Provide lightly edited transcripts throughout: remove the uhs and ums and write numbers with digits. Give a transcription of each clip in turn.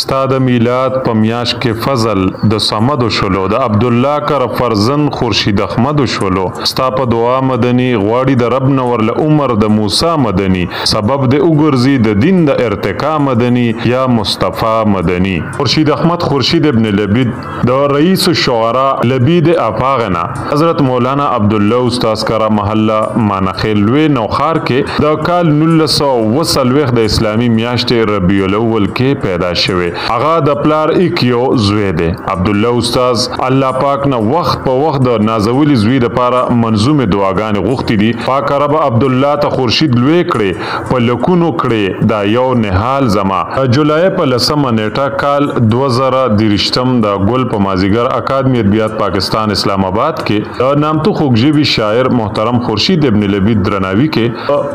ستا د میلاد په میاشت کې فضل د صمد شولو، د عبدالله کر فرزند خورشید احمد شولو. ستا په دعا مدني غواړي د رب نور له عمر د موسی مدني، سبب د وګرځي د دین د ارتقا مدني، یا مصطفی مدني. خورشید احمد خورشید ابن لبید د رئیس الشعراء لبید افاغنا حضرت مولانا عبدالله استاد کرا محله مانخیل لوی نوخار کې د کال 1940 د اسلامي میاشتې ربیع الاول کې پیدا شوی. هغه د پلار ایک یو زوی دی. عبدالله استاد الله پاک نه وخت په وخت د نازولی زوی د پاره منظومې دعاګانې غوښتې دي. پاک رب عبدالله ته خورشید لوی کړي، په لکونو کړي دا یو نهال زما. جولای په 10 نیټه کال 2023 د ګل په مازیګر اکادمی ادبیات پاکستان اسلام آباد کې د نامتو خوږژبي شاعر محترم خورشید ابن لبید درناوي کې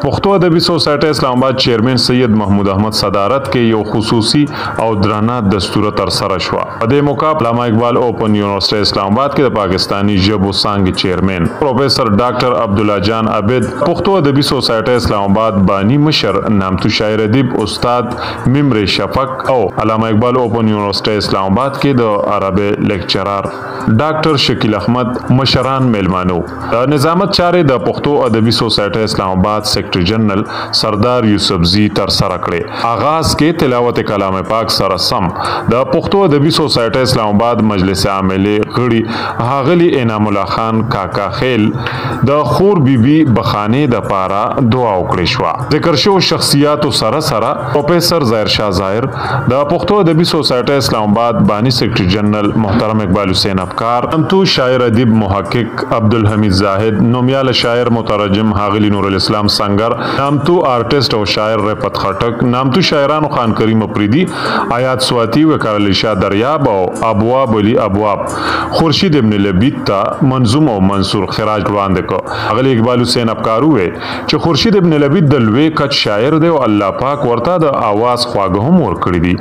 پښتو ادبي سوسایټي اسلام آباد چیرمن سید محمود احمد صدارت کې یو خصوصي او درنه دستوره تر سره شوه. په دې موقع علامه اقبال اوپن یونیورسيټي اسلام آباد کې د پاکستاني ژبو څانګې چیرمن پروفیسر ډاکټر عبدالله جان عابد، پښتو ادبي سوسایټي اسلام آباد بانی مشر نامتو شاعر ادیب استاد ممر شفق او علامه اقبال اوپن یونیورسيټي اسلام آباد کې د عربي لیکچرار ډاکټر شکیل احمد مشران میلمانو. د نظامت چارې د پښتو ادبي سوسایټي اسلام آباد سیکریټری جنرل سردار یوسفزي تر سره کړې. آغاز کې تلاوت کلام پاک سره سم د پښتو ادبي سوسایټي اسلام آباد مجلس عاملې غړي ښاغلي انعام الله خان کاکا خیل د خور بیبي بخانې د پاره دعا وکړې شوه. ذکر شوو شخصیاتو سره سره پروفیسر ظاهر شاه ظاهر، د پښتو ادبي سوسایټي اسلام آباد بانی سیکریټری جنرل محترم اقبال حسین افکار، نامتو شاعر ادیب محقق عبدالحمید زاهد، نومیال شاعر مترجم ښاغلي نورالاسلام سنګر، نامتو آرټسټ او شاعر رفعت خټک، نامتو شاعرانو خان کریم اپریدي، آیات سواتی، وقار علی شاه دریاب او ابواب علی ابواب خورشید ابن لبید ته منظوم او منصور خراج وړاندې کړ. ښاغلي اقبال حسین افکار وویل چې خورشید ابن لبید د لوی کچ شاعر دی او الله پاک ورته د اواز خواږه هم ورکړي دي.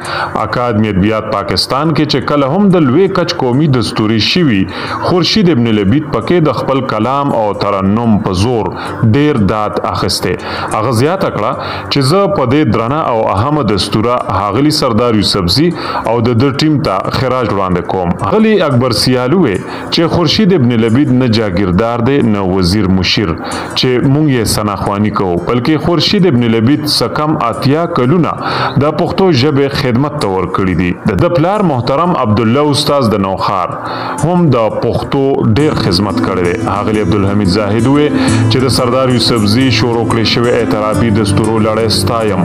اکادمی ادبیات پاکستان کې چې کله هم د لوی کچ قومي دستوري شوي، خورشید ابن لبید پکې د خپل کلام او ترنم په زور ډیر داد اخیسته. هغه زیاته کړه چې زه په دې درنه او اهمه دستوره ښاغلي سردار یوسفزي او د ده ټیم ته خراج وړاندې کوم. ښاغلي اکبر سیال وویل چې خورشید ابن لبید نه جاګیردار دی نه وزیر مشیر چې مونږ یې ثناخواني کوو، بلکې خورشید ابن لبید څه کم 80 کلونه د پښتو ژبې خدمت ته ورکړي دي. د ده پلار محترم عبدالله استاد د نوښار هم د پښتو ډیر خدمت کړی دی. ښاغلي عبدالحمید زاهد وویل چې د سردار یوسفزي شروع کړې شوې اعترافي دستورو لړۍ ستایم.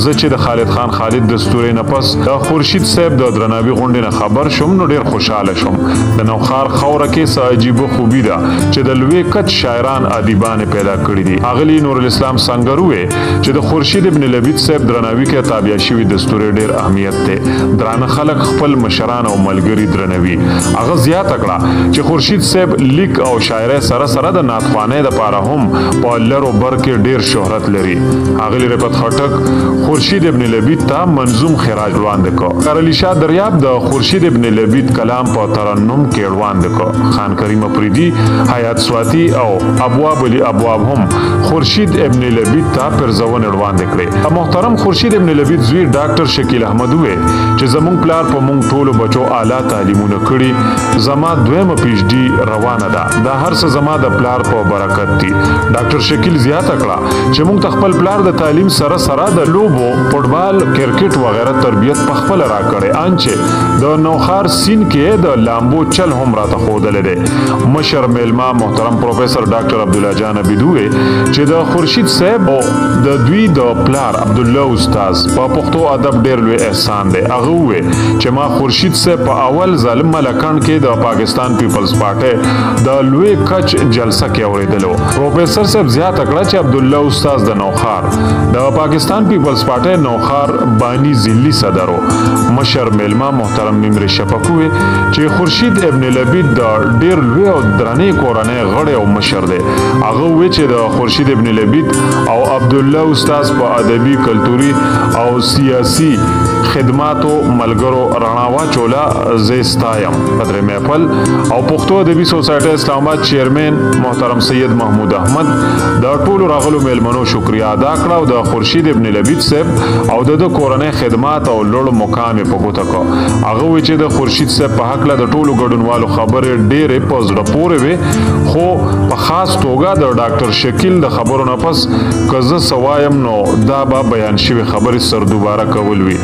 زه چې د خالد خان خالد دستورې نه پس د خورشید صاحب د درناوي غونډې نه خبر شوم نو ډیر خوشحاله شوم. د نوښار خاوره کې څه عجیبه خوبي ده چې د لوی کچ شاعران ادیبان پیدا کړي دي. ښاغلي نورالاسلام سنګر وویل چې د خورشید ابن لبید صاحب درناوي کې تابیا شوي دستورې ډیر اهمیت دی. درانه خلک خپل مشران او ملګري درنوي. هغه زیاته کړه چې خورشید صاحب لیک او شاعرۍ سره سره د نعتخوانۍ دپاره هم په لر او بر کې ډیر شهرت لري. ښاغلي رفعت خټک خورشید ابن لبید ته منظوم خراج وړاندې کړ. قارعلي شاه دریاب د خورشید ابن لبید کلام په ترنم کې وړاندې کړ. خان کریم اپریدي، حیات سواتی او ابواب علی ابواب هم خورشید ابن لبید ته پرځونې وړاندې کړې. محترم خورشید ابن لبید زوی ډاکټر شکیل احمد وویل چې زمونږ پلار په مونږ ټولو بچو اعلی تعلیمونه کړي، زما دویمه پی ایچ ډي روانه ده، دا هر څه زما د پلار په برکت دي. ډاکټر شکیل زیاته کړه چې مونږ ته خپل پلار د تعلیم سره سره د لوبو، فوټبال، کرکټ وغیره تربیت په خپله راکړی، ان چې د نوښار سین کې د لامبو چل هم راته ښودلی دی. مشر میلمه محترم پروفیسر ډاکټر عبدالله جان عابد وویل چې د خورشید صاحب او د دوی د پلار عبدالله استاد په پښتو ادب ډیر لوی احسان دی. هغه وویل چې ما خورشید صاحب په اول ځل ملکڼ کې د پاکستان پیپلز پارټۍ د لوی کچ جلسه کې اورېدلو. پروفیسر صاحب زیاته کړه چې عبدالله استاد د نوښار د پاکستان پیپلز پارټۍ نوښار بانی ضلعي صدر و. مشر میلمه محترم ممر شفق وویل چې خورشید ابن لبید د ډیر لوی او درنې کورنۍ غړی او مشر دی. هغه وویل چې د خورشید ابن لبید او عبدالله استاد په ادبي، کلتوري او سیاسي خدماتو ملګرو رڼا واچوله، زه ستایم. قدر محفل او پښتو ادبي سوسایټي اسلام آباد چیرمن محترم سید محمود احمد د ټولو راغلو میلمنو شکریا ادا کړه او د خورشید ابن لبید صاحب او د کورنۍ خدمات او لوړ مقام په ګوته کړ. هغه وی چې د خورشید صاحب په حق له د ټولو ګډونوالو خبرې ډېرې په زړه پورې وې، خو په خاص توګه د ډاکټر شکیل د خبرو نه پس که زه څه وایم نو دا به بیان شوې خبرې سر دوباره کول وي.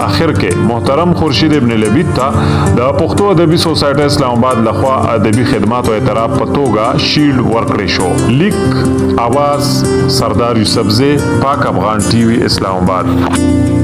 اخر کې محترم خورشید ابن لبید ته د پښتو ادبي سوسایټي اسلام آباد لخوا ادبي خدماتو اعتراف په توګه شیلډ ورکړی شو. لیک اواز سردار یوسفزی، پاک افغان ټي وي، اسلام آباد.